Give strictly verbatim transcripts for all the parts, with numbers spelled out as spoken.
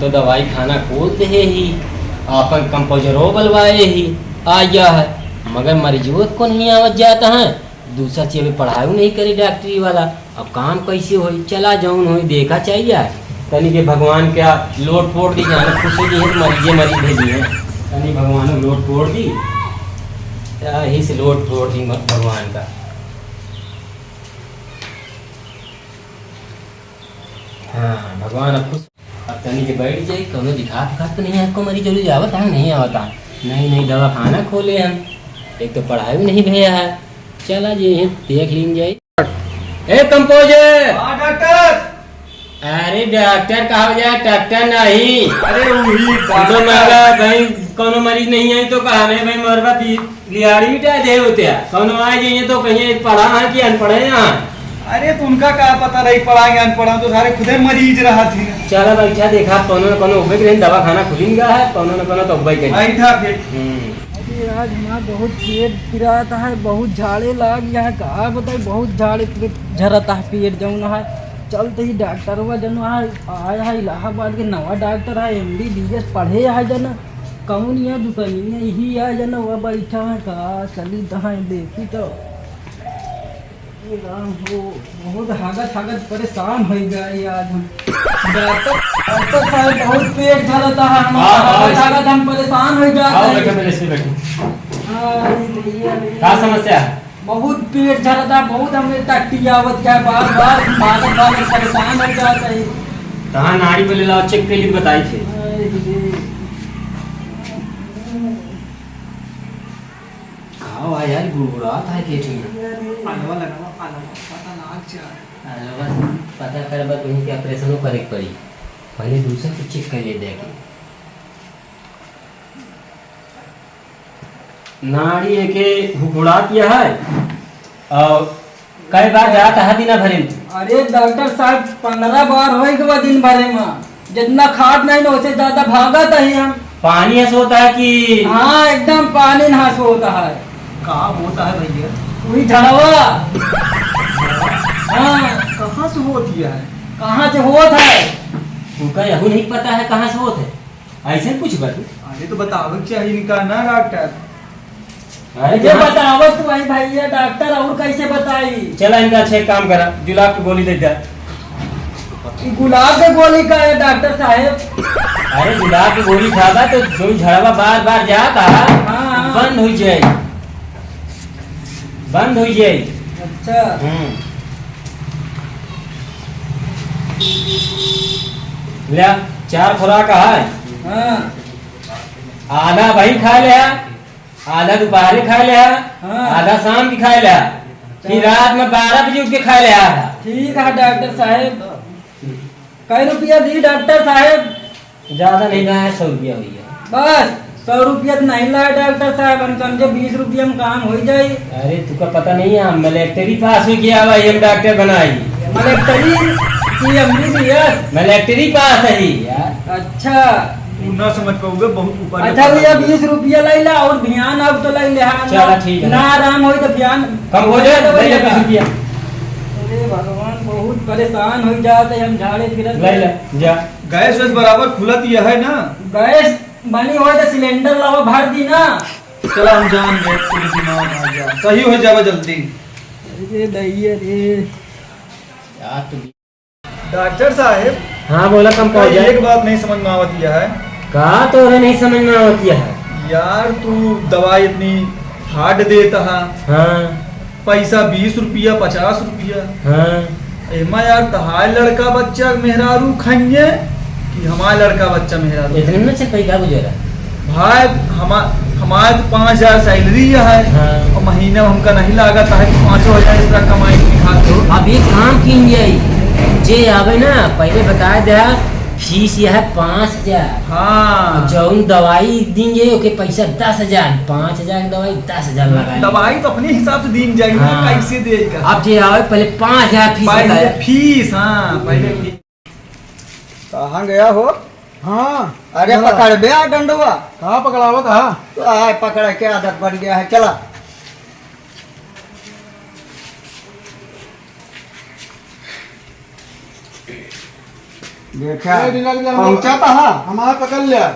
तो दवाई खाना खोल दे ही, आपन कंपाउंडरो बलवाए ही, आ गया है, मगर मरीजों को नहीं आवत जाता है। दूसरा चीज अभी पढ़ाई नहीं करी डॉक्टरी वाला, अब काम कैसे होई? चला जौन होई देखा चाहिए। तनी के भगवान का लोट पोड़ दी, जाने खुश हो जी है तो मरीजे मरीज भेजी है। तनी भगवान लोट पोड़ दी, यही से लोट पोड़ दी भगवान का। हाँ, भगवान अब खुश। अब तनी के बैठ जाई, कौनो दिखात उखात तो नहीं है, आपको मरीज उरीज आवत है, नहीं आवत है? नहीं, नहीं, दवाखाना खोले हम, एक तो पढ़ाई भी नहीं भैया है। चला जी, यहीं देख लीन जाई। ए कंपोजर! हाँ डॉक्टर। अरे डॉक्टर कहा जाए, डॉक्टर नहीं। अरे वही तो डॉक्टर। मैं कहा, भाई कौनो मरीज नहीं आई तो कहा नहीं भाई, मरबा पी लिहाड़ी मिटा दे होते हैं। कौनो आ जाइए तो कहिए पढ़ा है कि अनपढ़ है यहाँ। अरे, तो उनका का पता रही, पढ़ा के अनपढ़, हम तो सारे खुदे मरीज रहा थे। चला बैठा, देखा, कौनो न कौनो उबे के रही, दवाखाना खुलिन गा है, कौनो न कौनो तो उबे के। बैठा फिर। हम्म। अरे, आज हमार बहुत पेट पिरात है, बहुत झाड़े लाग यहाँ, का बताई, बहुत झाड़े पेट झरत है, पेट जौन है। चलते ही डॉक्टरवा जन है, आया है इलाहाबाद के नवा डॉक्टर है, एम बी बी एस पढ़े है जन, कौन यहाँ दुकानिया यही है जन, वह बैठा है, का चली तहाँ देखी तो। हे राम हो, बहुत हागत हागत परेशान होइ गए आज हम। डॉक्टर, डॉक्टर साहब, बहुत पेट झरता है हमारा, हाँ, हाँ, हागत हागत हम परेशान होइ जाते हैं। बैठो, मेरे इस पे बैठो। हाँ, ये तो ये है। का समस्या है? बहुत पेट झरता, बहुत हमें टट्टी आवत है, बार बार भागत भागत परेशान होइ जाते हैं। कहाँ नाड़ी पे ले लाओ, चेक कर ली, बताई थे। हाँ, ये तो ये। का हुआ यार, गुड़गुड़ात है पेट में? आलवा लगावा, आलवा, पता लाग जा। आलवा से पता करबा, कहीं के ऑपरेशनो करे के पड़ी। पहले दूसर के चेक कर ले दे के। नाड़ी एके हुकुड़ात यह है, और कई बार जात है दिना भरे में? अरे डॉक्टर साहब, पन्द्रह बार होइ गवा दिन भरे में। जितना खात नहीं ना, उससे ज्यादा भागत ही हम। पानी हंस होता है कि? हाँ, एकदम पानी ना हंस होता है। का होता है भैया? वही झड़वा। हाँ। कहाँ से होती है? कहाँ से होत है? उनका यहू नहीं पता है कहाँ से होत है। ऐसे पूछ बा तू? अरे तो बतावे के चाहिए इनका ना डॉक्टर। अरे ये जहाँ बतावत तू आई भाई, ये डॉक्टर और कैसे बताई? चला इनका अच्छा एक काम करा, जुलाब की गोली दे दे। ई गुलाब के गोली का है डॉक्टर साहेब? अरे जुलाब की गोली खाबा तो जो झड़वा बार बार जाता हाँ, हाँ। बंद हो जाए, बंद हो जाए। अच्छा। हम्म। ले, चार खुराक है। हाँ। आधा वही खा ले, आधा दोपहरे खा ले, हाँ। आधा शाम की खा ले, फिर अच्छा। रात में बारह बजे उठ के खा ले। ठीक है डॉक्टर साहेब। कै रुपया दी डॉक्टर साहेब? ज्यादा नहीं लाया, सौ रुपया भैया। बस, सौ रुपया तो नहीं लाया डॉक्टर साहेब, हम समझे बीस रुपया में काम हो जाई। अरे, तुका पता नहीं है, हम मलेक्टरी पास हो गया, भाई, हम डॉक्टर बनाई। मलेक्टरी की एम बी बी एस? मलेक्टरी पास है यार। अच्छा। तू ना समझ पाओगे, बहुत ऊपर अच्छा भैया, बीस रुपया ले ला और ध्यान अब तो ले ले, हाँ, चला, ठीक है। ना आराम होई तो ध्यान कम हो जाए, तो ले ले भैया। बीस रुपया। अरे भगवान, बहुत परेशान हो जाते हम झाड़े फिरत। ले ले, जा। गैस वैस बराबर खुलत यह है ना? गैस बनी होई तो सिलेंडर लावा भर दी ना। चला हम जान गए, पूरी दिमाग आ गया, सही हो जावा जल्दी। अरे दैया रे। यार तू डॉक्टर साहेब, हाँ, बोला, कम का हो जाए? एक बात नहीं समझ में आवत यह है। का तोरे नहीं समझ में आवत यह है? यार, तू दवाई इतनी hard देता है। हाँ। पैसा बीस रुपया, पचास रुपया। हाँ। एमा यार, तहार लड़का बच्चा मेहरारू खाइए कि हमार लड़का बच्चा मेहरारू? इतने में से कई का गुजरा? भाई, हमा-, हमार तो पाँच हजार salary है हाँ। और महीना में हमका नहीं लागत है कि पाँचों हजार इस तरह कमाई की खात हो। अब एक काम कीन जाई, जे आवे ना, पहले बता दे, फीस यह है पाँच हजार। हाँ। और जौन दवाई दीन जाई, ओके पैसा दस हजार, पाँच हजार की दवाई दस हजार लगा ली। दवाई तो अपने हिसाब से दीन जाई ना, हाँ। कैसे देगा? अब जे आवे, पहले पाँच हजार फीस पहले बताया। फीस, हाँ, पहले फीस। कहाँ गया हो? हाँ। अरे हाँ। पकड़ बे आ डंडवा। कहाँ पकड़ावत हा? तो आए पकड़ के आदत बन गया है, चला। देखा, ए, बिना, बिना, हम पहुँचा कहाँ? हमारा पकड़ लिया।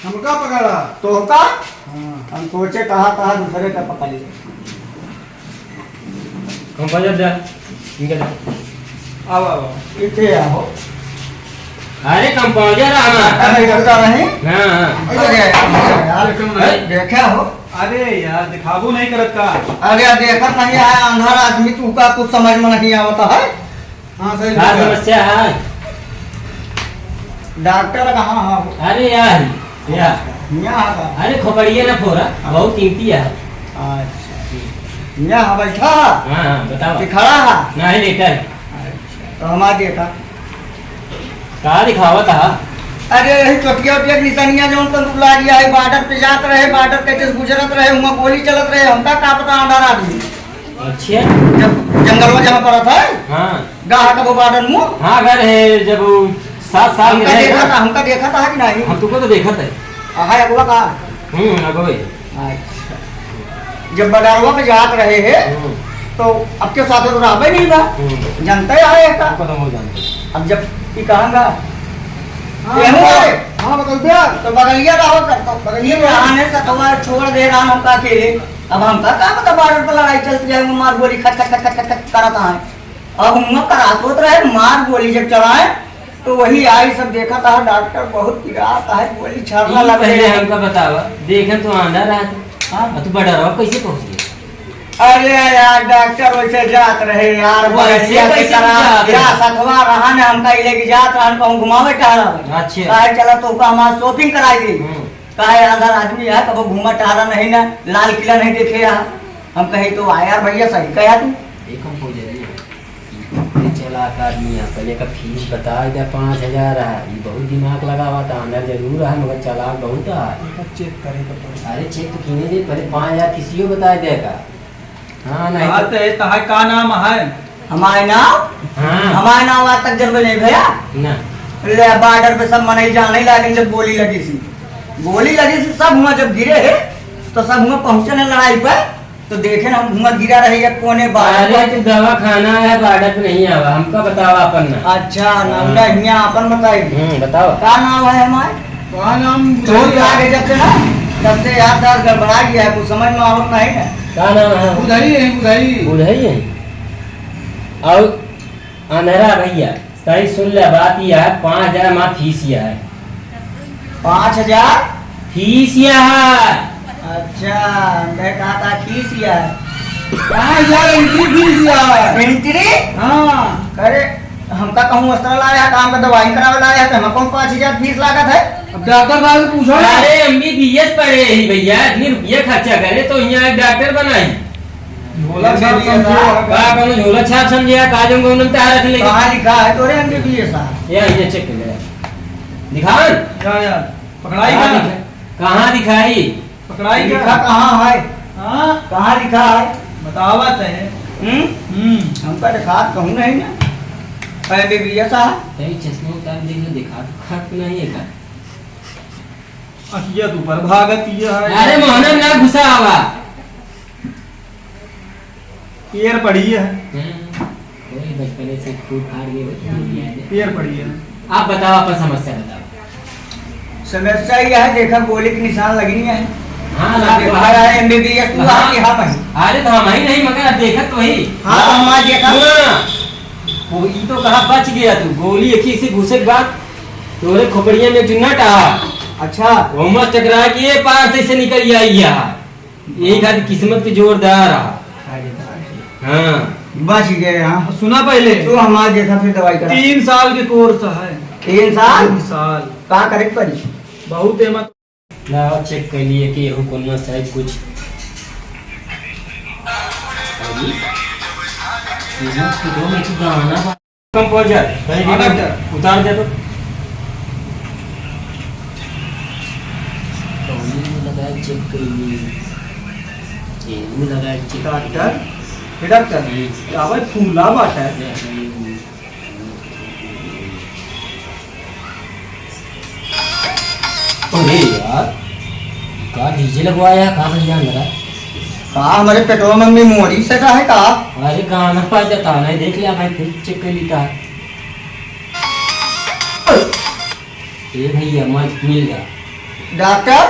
हमका पकड़ा। तो का? हाँ। हम सोचे कहाँ, कहाँ दूसरे का पकड़ ले। कंपाउंडर दे, इनके दे। आओ, आओ, आओ। इथे आओ। अरे, कंपाउंडर आ ना। अरे, डॉक्टर नहीं? हाँ, हाँ। अरे, यार, अरे, देखा हो? अरे यार, दिखाबो नहीं करत का? अरे यार, देखत नहीं है, अंधर आदमी, तू का कुछ समझ में नहीं आवत है। हाँ, सही का बोला। समस्या है? डॉक्टर कहाँ है? अरे यार, या। यहाँ है का? अरे खोपड़िया ना फोरा, हाँ। बहुत कीमती है। अच्छा। यहाँ बैठा? हाँ, हाँ, बताओ। कि खड़ा है? नहीं, लेटा है। अच्छा, तो हमार देखा। का दिखावत हा? अरे, यही चोटिया उटिया के निशानिया जौन तन तू लाग गया है, बॉर्डर पे जात रहे, बॉर्डर के जैसे गुजरत रहे, हुआं गोली चलत रहे, हमका का पता अंधार आदमी। अच्छा। जब जंगलवा जहाँ पड़त है, हाँ। गा है कबो बॉर्डर मुँह। हाँ, घर है, जब वो सात साल के हमका रहे देखा ना। था, हमका देखा था कि नहीं? हम तुमको तो देखा था। आहा, अगवा का? हम्म, अगवे। अच्छा। जब बजारवा में जात रहे हैं, हम्म। तो अब के साथ तो रहबे नहीं बा। हम्म। जानते आए का? हमको तो वो जानते। अब जब ई कहांगा, हाँ, एहू हाँ, आए। हाँ, बगल पे आ। तो बगलिया रहो कर, तो बगलिया बगलिया में। रहने से तो छोड़ दे रहा हमका अकेले। अब हमका का पता बॉर्डर पर लड़ाई चलती है, वो मार गोली खट खट खट खट खट करत है। अब हुआं करासोत रहे, मार गोली जब चलाए, तो वही आई सब देखा था, डॉक्टर बहुत पिरात है, गोली छापना ई लग पहले गया। हमका बतावा, देखे तो आंधा रहा था। हाँ। अब तू बॉर्डरवा कैसे पहुँच गया? अरे यार, डॉक्टर वैसे जात रहे यार, वो ऐसे बगलिया से कैसे करा, जात रहे? या सतवा रहा ने, हमका ई लेके जात रहा, कहूँ घुमावे टहरावे। अच्छा। काहे चला तो का हमार shopping कराई दी। हम्म। काहे आंधा आदमी है, कबो घूमा टहरा नहीं ना, लाल किला नहीं देखे यहाँ। हम कहे तो आ यार भैया, सही कहा तू। एक हम हो जाइए। इतने चालाक आदमी है, पहले का फीस बता दे, पाँच हजार है, ये बहुत दिमाग लगावा था, अंदर जरूर है, मगर चालाक बहुत है। एकर चेक करे के पड़ी। अरे चेक तो कीने दे, पहले पाँच हजार किसियो बता दे का। हाँ, नहीं हाँ, तो तो ये तहार का नाम है? हमारे नाम? हाँ। हमारे नाम आज तक जनबे नहीं भैया। ना। ले, बॉर्डर पे सब मनई जाने लागे जब गोली लगी सी। गोली लगी सी, सब हुआं जब गिरे है, तो सब हुआं पहुँचे न लड़ाई पे। तो देखे ना, हम हुआं गिरा रहे एक कोने बा। अरे, तू दवाखाना है, बॉर्डर पे नहीं आवा, हमका बतावा अपन ना। अच्छा, ना, हाँ। ना, हियाँ अपन बताई। हम्म, बतावा। का नाम है हमार? का नाम? चोट लागे जब से ना, तब से याददाश्त गड़बड़ा गया है, कुछ समझ में आवत नहीं है। का नाम है? बुधई है, बुधई। बुधई है। और अंधरा भैया, सही सुन ले, बात यह है, पाँच हजार हमार फीस यह है। पाँच हजार? फीस यह है। अच्छा, मैं कहा था फीस यह है। पाँच हजार entry फीस यह है। Entry? हाँ। अरे, हमका कहूँ अस्पताल आया है, काम का दवाई करावे ला आया है, तो हमका कौन पाँच हजार फीस लागत है? अब डॉक्टर साहब से पूछो ना। अरे, एमबीबीएस पढ़े ही भैया, इतनी रुपया खर्चा करे तो यहाँ एक डॉक्टर बनाई। झोला छाप समझे। का कौनो झोला छाप समझे, का जौन कौन में तैयार रख लेंगे? कहाँ लिखा है तोरे एमबीबीएस आ? या, ये चेक कर ले। दिखा। या, या। पकड़ाई कहाँ कहाँ? लिखा? कहाँ दिखाई? पकड़ाई लिखा कहाँ? कहाँ है? हाँ? कहाँ लिखा है? बतावत है। हम्म? हम्म। हमका दिखात कहूँ नहीं ना। एमबीबीएस आ? कहीं चश्मा उतार दे, जो दिखा तो खत नहीं है का? अखिया तो ऊपर भागत ये है। अरे मोहना ना घुसा आवा। पैर पड़ी है। हाँ, वही बचपने से खूब फाड़ गए, वही याद है। पैर पड़ी है। आप बताओ, अपन समस्या बताओ। समस्या यह है, देखा गोली के निशान लगी है। हाँ, ना, आप देखा। बाहर आए एमबीबीएस, तू हाँ। आप यहाँ पर। अरे तो हम ही नहीं, मगर अब देखा तो ही। हाँ, तो हम आज देखा। सुना, वो ई तो कहा बच गया तू, गोली एक ही से घुसे के बाद तोरे खोपड़िया में जो नट आ। अच्छा। वो मत टकरा के ये पार से, से निकल आई है। यही खातिर किस्मत के जोरदार रहा। अरे बाप रे। हाँ। बच गए, हाँ। सुना पहले। तो हमारे देखा फिर दवाई करा। तीन साल के कोर्स है। तीन साल? तीन साल। का करे के पड़ी? बहुत एमा। लावा चेक कर लिए कि एहू कोनो साइड कुछ। अभी ये तो दो में तो गाना बा। कंपोजर, कहीं भी हाँ, डॉक्टर। उतार दे तो। तो ये भी लगाए चेक कर लिए। ये भी लगाए चेक कर लिए। डॉक्टर, हे डॉक्टर, हम्म। का भाई फूला बाटा है? ये, ये, ये। अरे यार, का डीजे लगवाया है, कहाँ से जान लगा? का हमरे पेटवा में मेमोरी सटा है का? अरे गाना बाजता है, देख लिया भाई, फिर चेक कर ली का। ए भैया, मत मिल जा। डॉक्टर,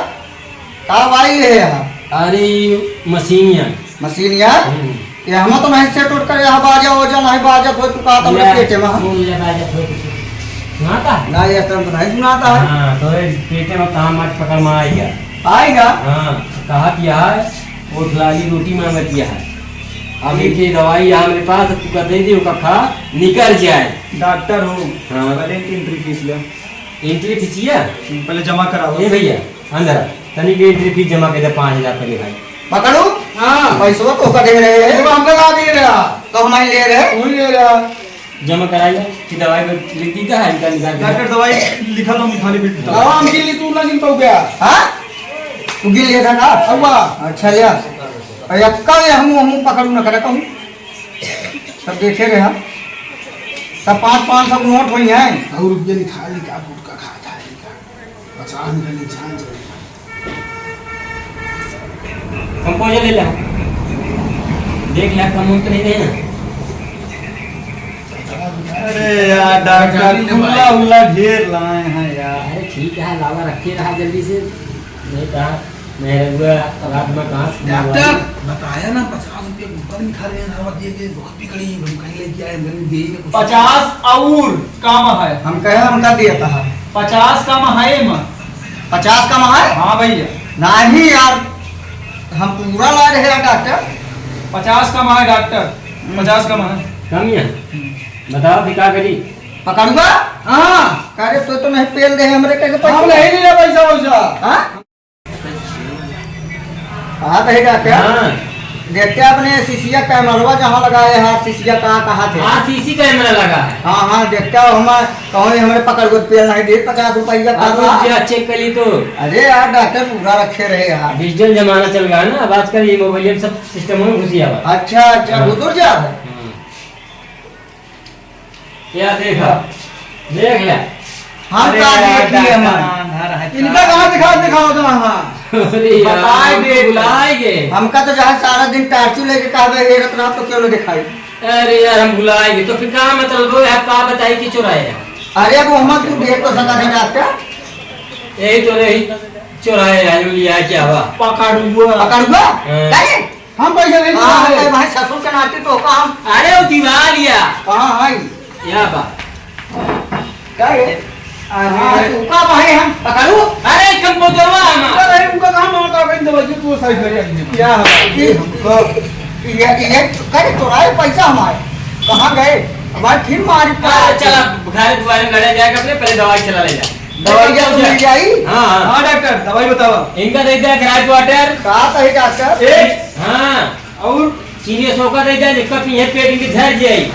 का बाई है यहाँ? अरे, ई मशीनिया। मशीनिया? हम्म। ये हम तो नहीं सेट उट कर यहाँ बाजा ओजा नहीं बाजत हो, तू का तो ले, पेटे में। सुन ले बाजत हो कुछ। सुनाता? ना, ये तो नहीं सुनाता है। हाँ, तो ये पेटे में काम आज पकड़ में आएगा। आएगा? हाँ, कहा कि यार, वो लाली रोटी मांगत किया है। अभी के दवाई हमरे पास, तू का दे दे, ओका खा, निकल जाए। डॉक्टर हो, हाँ। पहले entry fees ले। Entry fees या? पहले जमा कराओ। ए भैया, अंदर आ। तनी के entry fees जमा कर दे, पाँच हजार पहले भाई। पकड़ू? हाँ। पैसवा तो ओका दे रहे हैं। वो हमका ना दे रहा। तो हमारे ले रहे? वही ले रहा। जमा कराई ला, कि दवाई में लिख दी का है, इनका निकाल के। डॉक्टर, दवाई लिखा दो, निकाली बिल्कुल। दवा हम गिन ली, तू ना गिन पाओ गया। हाँ? तू गिन लिया था ना? अव्वा। अच्छा लिया। और यक्का ये हम, हम पकड़ू ना करे कहूँ। सब देखे रहे हम। सब पाँच, पाँच सौ के नोट होई हैं। और रुपया निकाल ली का, गुटखा खा जाए का। पचास मिनट में जान जाए। कंपोजर ले ला। देख ला, कम उम तो नहीं देना। अरे यार, डॉक्टर, खुला उला ढेर लाए हैं यार। अरे ठीक है, लावा रखे रहा जल्दी से। नहीं कहा, मेरे हुआ रात में कहाँ से डॉक्टर, मंगवाई? बताया ना, पचास रुपये ऊपर निकाल रहे हैं, दवा दिए गए, बहुत बिगड़ी, हम कहीं लेके आए, हमने दे ही नहीं कुछ। पचास और कम है। हम कहे, हमका दिया था। पचास कम है, माँ। पचास कम है? हाँ भैया। नहीं यार, हम पूरा ला रहे हैं डॉक्टर। पचास कम है डॉक्टर, हम्म। पचास कम है। कम ही है? हम्म। बताओ फिर का करी? पकड़ुआ? हाँ। अरे तो, तो नहीं पेल दे हमरे कैसे हम पैसा? नहीं ले पैसा वैसा। हाँ? हाँ, कही डॉक्टर। हाँ। देखते अपने शीशिया कैमरवा जहाँ लगाए हैं, शीशिया कहाँ, कहाँ थे? हाँ, सीसी कैमरा लगा है। हाँ, हाँ, देखते हो हम, कहो हमरे पकड़ को पेल नहीं दे, पचास रुपया का अब था। रुक जा, चेक कर ली तो। अरे यार, डॉक्टर पूरा रखे रहे यार। डिजिटल जमाना चल रहा है ना, अब आजकल ये मोबाइल में सब सिस्टम में घुसी आवा। अच्छा, अच्छा, हाँ। घुस जा। हाँ। या देखा, देख ले। हम अरे का यार, देख लिए डॉक्टर हमार? अंधार है, इनका का कहाँ दिखा, दिखाओ तो वहाँ। अरे यार, बताए हम दे। बुलाए गए। हमका तो जहाँ सारा दिन टार्चू लेके कहबे, ये रत रात तो क्यों न दिखाई? अरे यार, हम भुलाए गए। तो फिर का मतलब हो यार, का बताई कि चुराए हैं? अरे वो हम तू देख तो सका था डॉक्टर। यही तो रही, चुराए हैं, लिया क्या हुआ? पकड़ुआ। पकड़ुआ? हाँ। काहे? हम पैसा नहीं हाँ, चुराए। अरे भाई, ससुर के नाते तो का हम। अरे, वो दिवालिया। कहाँ है? या बा। का है? अरे, हाँ, तो का भाई हम पकड़ू? अरे, कंप्यूटरवा हम। अरे, उनका कहाँ मारता है? भाई, दवाई तू सही कर यार। क्या है? ये, ये, ये, करे चुराए पैसा हमारे। कहाँ गए? हमारे फिर मारी अरे, चला, घर दुआरे लड़े जाएगा अपने, पहले दवाई चला ले जा। दवाई तो मिल जाई? हाँ, हाँ। हाँ, डॉक्टर, दवाई बतावा। इनका दे दे, ग्राइप वाटर। का सही, डॉक्टर? एक। हाँ। और? चीनी सोका दे दे, जिसका पीछे पेट इनके झड़ जाई।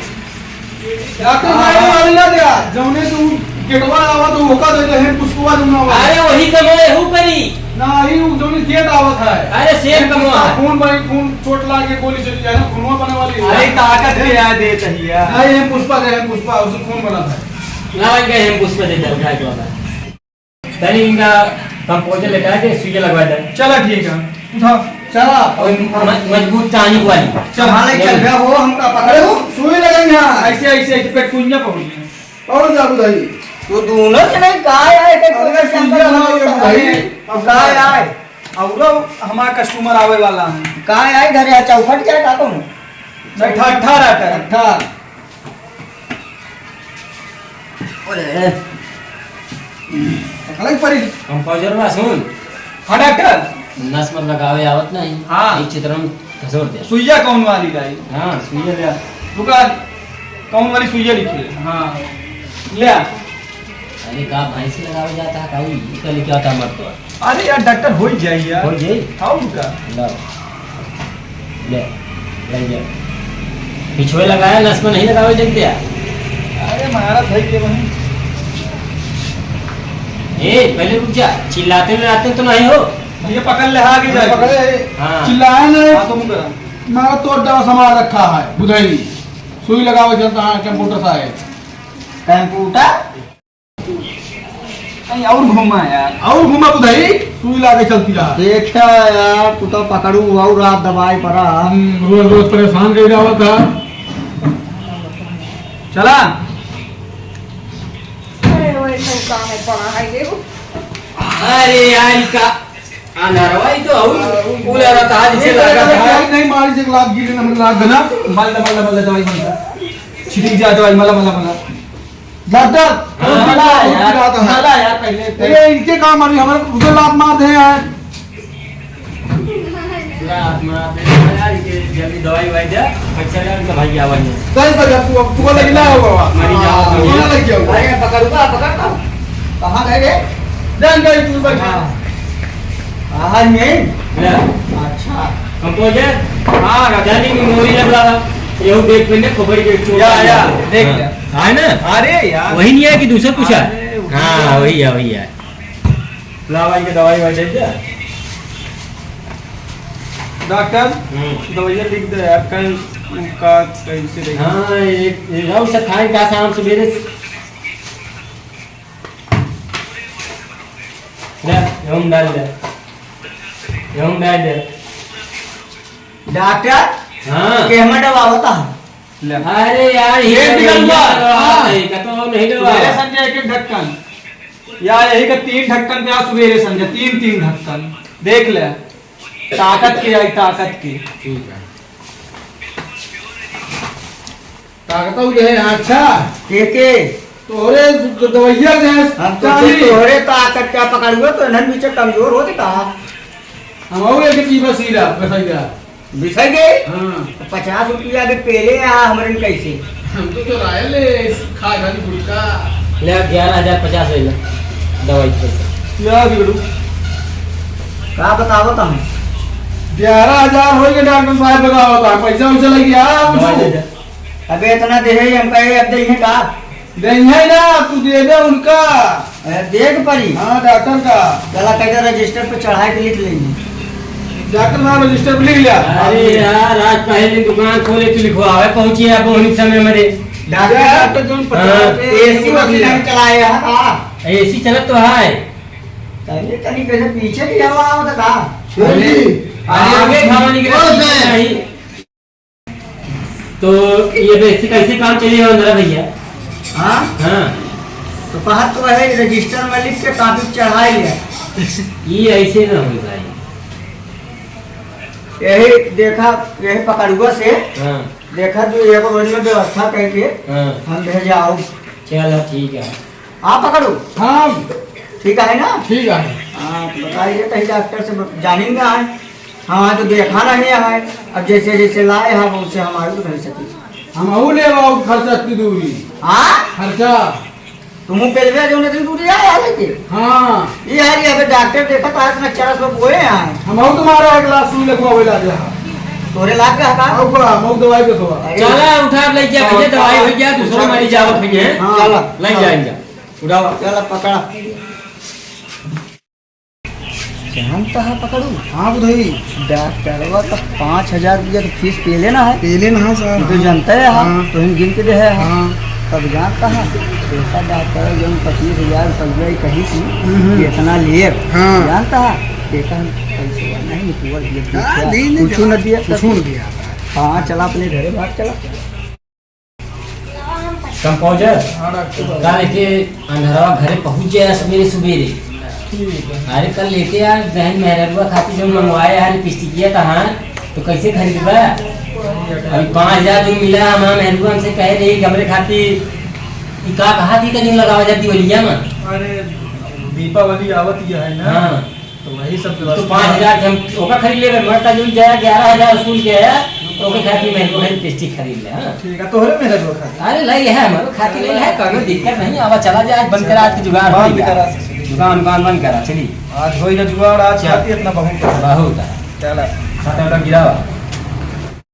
डॉक्टर, हाँ, मारे हाँ। वाली ना दिया, जौने तू गेटवा आवा तो ओका दे दे, हम पुष्पवा दूंगा। अरे, वही कमाए, हु करी। ना, ही उ जौने गेट आवत है। अरे, सेम कमाए। खून बनी, खून चोट लाग के गोली चली जाए ना, खूनवा बने वाली है। अरे, ताकत के यार दे चाहिए। नहीं, हम पुष्पा दे, हम पुष्पा, उसे खून बना था। लावा इनका हम पुष्पा दे दे, उठा के वाला। तनी इनका कंपोजर लेटा के सुई लगवा दे। चला ठीक है, उठा। चला। और म-, मजबूत टानिक वाली। चल, हाँ, ले चल। चल बे, वो हमका पकड़े हो। सुई लगेंगे, हाँ। ऐसे, ऐसे, ऐसे पेटकुनिया पहुंच गए। और जा बुधाई। तो दोनों के नहीं, का आए, के अरे, कोई सुइया ना, ये बुधाई। अब का आए? और हमारा कस्टमर आवे वाला है। का आए घरे, चौखट क्या का कहूँ? नहीं, ठा-, ठा रहता है। ठा। अरे। अलग परी। कंपोजर बा, सुन। हाँ, डॉक्टर। नस मत लगावे आवत नहीं। हाँ। एक चित्रम घसोर दे। सुइया कौन वाली लाई? हाँ, सुइया ले आ। रुका, कौन वाली सुइया लिखी है? हाँ। ले आ। अरे का भैंस लगावे जाता है, का ई कल क्या था मत तो। अरे यार, डॉक्टर हो ही जाई यार। हो जाई? हाँ, रुका। लो। ले, ले जा। पिछुए लगाया, नस में नहीं लगावे जल्दी आ। अरे महाराज भाई के वहीं। ए, पहले रुक जा, चिल्लाते मिलाते तो नहीं हो। ये पकड़ ले, आगे जाए। पकड़े। हाँ। चिल्लाया ना। हाँ, तो मुंह करा। मारा तो डब्बा सामान रखा है, बुधाई। सुई लगावे चलता है, कंप्यूटर सा है। कंप्यूटर? नहीं, और घुमा यार। और घुमा बुधई, सुई लागे चलती रहा। देखा यार, तू तो पकड़ू और रात दबाए पड़ा। हम्म, रोज रोज परेशान कर जावा था। चला। अरे, वो ऐसा काम है, पड़ा है, देखो। अरे यार, का अंधारवा ही तो हऊ। पूरा रात आज से लगा था। नहीं, मारी से लाग गिरे ना, लाग ना। मल, मल, मल, दवाई मल। छिटिक जा दवाई, मला, मला, मला। डॉक्टर, हाँ। मला यार, मला यार, पहले, पहले इनके काम आ रही, हमारे उधर लात मार दे यार। लात मार दे यार, इनके जल्दी दवाई वाई दे, बच्चा यार, इनका भाई आवा नहीं। कल पर जब तू, तू को लग ना होगा, मरी जाओ, हाँ, तू ना लग जाओ। अरे, पकड़, रुका, पकड़, पकड़। कहाँ गए रे? जान गए, तू बैठ। हाँ। आहार में? ले। अच्छा। कंपोजर? हाँ, राजा। जानी मेमोरी लग रहा था। यहू देख मैंने खोपड़ी के चोट या, लगी या, है। देख हाँ। ले। है ना? अरे यार। वही नहीं है कि दूसरा कुछ है? अरे, वही हाँ, है। वही है, वही है। ला भाई के दवाई वाई दे दे। डॉक्टर, हम्म। दवाइयाँ लिख दे यार, कल का कैसे देखें? हाँ, एक, एक और सब खाए का शाम सवेरे से। ले, यहूँ डाल दे। यहूँ डाल दे। डॉक्टर, हाँ। केहमा दवा होता है? ले। अरे यार, ये ये निकल दवा हुआ। होता है, हाँ। का तो नहीं दवा। सवेरे संझा एक एक ढक्कन। यार, यही का तीन ढक्कन पे आज सवेरे संझा, तीन, तीन ढक्कन। देख ले। ताकत के आई, ताकत के। ठीक है। ताकत हो गए, अच्छा। के, के? तोहरे द-, दवैया दे, हम तो चाली। तोहरे ताकत का पकड़ुआ तो नन पीछे कमजोर होते का? हम और एक चीज बसीला, बसैया। बिसर गए? हाँ। तो पचास रुपया के पेले आ हमरन कैसे? हम तो चोराए ले, खा खाली गुटखा। ले, ग्यारह हजार पचास ले ले, दवाई के पैसा। क्या बिगड़ू? का बतावत हम? ग्यारह हजार हो गए डॉक्टर साहब, बतावत हम, पैसा वैसा लग गया, हम दवाई दे दे। अबे इतना दे है, हम कहे अब दे है का? देंगे ना, तू दे दे उनका। अरे, देख परी। हाँ, डॉक्टर का। चला, कह दे, रजिस्टर पे चढ़ा के लिख लेंगे। डॉक्टर साहब, रजिस्टर पे लिख लिया। अरे यार, आज पहले दिन दुकान खोले, तू लिखवावे पहुंची है, अब वही समय में रे। डॉक्टर, क्या? डॉक्टर जोन पचास हाँ। पे एसी वसी नहीं चलाए हैं, हाँ। एसी चलत तो है। तनी, तनी कैसे पीछे की हवा आवत का? हाँ जी। आगे हवा निकले, और पीछे से। नहीं। तो ये वैसे कैसे काम चली रहा अंदर भैया? हाँ? हाँ। तो कहा तो है, रजिस्टर में लिख के कॉपी चढ़ाई है। ये ऐसे ना हो भाई। यही देखा, यही पकड़ुआ से हाँ। देखा तो ये को बढ़िया व्यवस्था करके हाँ। हम भेजाओ। चलो ठीक है। आप पकड़ो। हाँ। ठीक है ना? ठीक है। हाँ, तो बताइए, कहीं डॉक्टर से ब-, जानेंगे आए। हाँ, तो देखा नहीं है। अब जैसे, जैसे लाए हैं, वैसे हमारे तो नहीं सकी। हम अहू ले आओ खर्चा इतनी दूरी। हाँ? खर्चा। तुम पेलवे जो इतनी दूरी आया है लेके? हाँ। ये यार, ये अबे डॉक्टर देखा था, इतना चरस में बोए हैं। हम अहू तुम्हारा एक लाख सुई लगवा वे ला दे। तोरे लाग गया का? अब का, हम अहू दवाई पे दवा। अरे। चला, उठा ले जा, भैया, दवाई हो गया, दूसरा मरीज आवत भैया। हाँ। चला। ले जाएंगे। उठावा। चला, पकड़ा। जानता है पकड़ू? हाँ, बुधई। डॉक्टरवा का पाँच हजार रुपया तो फीस पेले ना है। पेले ना है, सर। तू तो हाँ। जानता है, हाँ। हाँ। तो हम गिन के दे है, हाँ। हाँ। तब जानता है, ऐसा डॉक्टर जो पच्चीस हजार रुपया ही कहीं से, हम्म, हम्म। इतना लिए। हाँ। जानता है, देखा हम पैसे नहीं, पूरा ये हाँ, देखा, नहीं, नहीं, कुछ न दिया, कुछ न दिया। हाँ, चला अपने घरे भाग चला। कंपाउंडर, हाँ, डॉक्टर साहब। काल के अंधरवा घरे पहुँच जाए सबेरे सबेरे। ठीक है। अरे, कल लेके आ, बहन मेहररुआ खातिर जो मंगवाए हैं लिपस्टिकिया तहाँ, तो कैसे खरीदबा? अभी पाँच हजार जो मिला, हमार मेहररुआ हमसे कहे रही कि हमरे खातिर ई का कहा थी, का जो लगावा जाती दिवालिया में? अरे, दीपावली आवत ही है ना। हाँ। तो वही सब तो व्यवस्था। पाँच हजार के हम ओका खरीद लेबे, मरता जो जाए ग्यारह हजार स्कूल के है, तो ओके खातिर मैं ओके लिपस्टिक खरीद ले, हाँ। ठीक है, तोहरे मेहररुआ खातिर। अरे, ले है, हमारो खातिर ले है, कोनो दिक्कत नहीं, आवा चला जाए, आज बंद करा, आज के जुगाड़ बंद हो गया। करा से चली। दुकान, दुकान बंद करा, चली। आज होई ना जुगाड़, आज चल। खातिर इतना बहुत है। बहुत है। चला। साटा उटा गिरावा।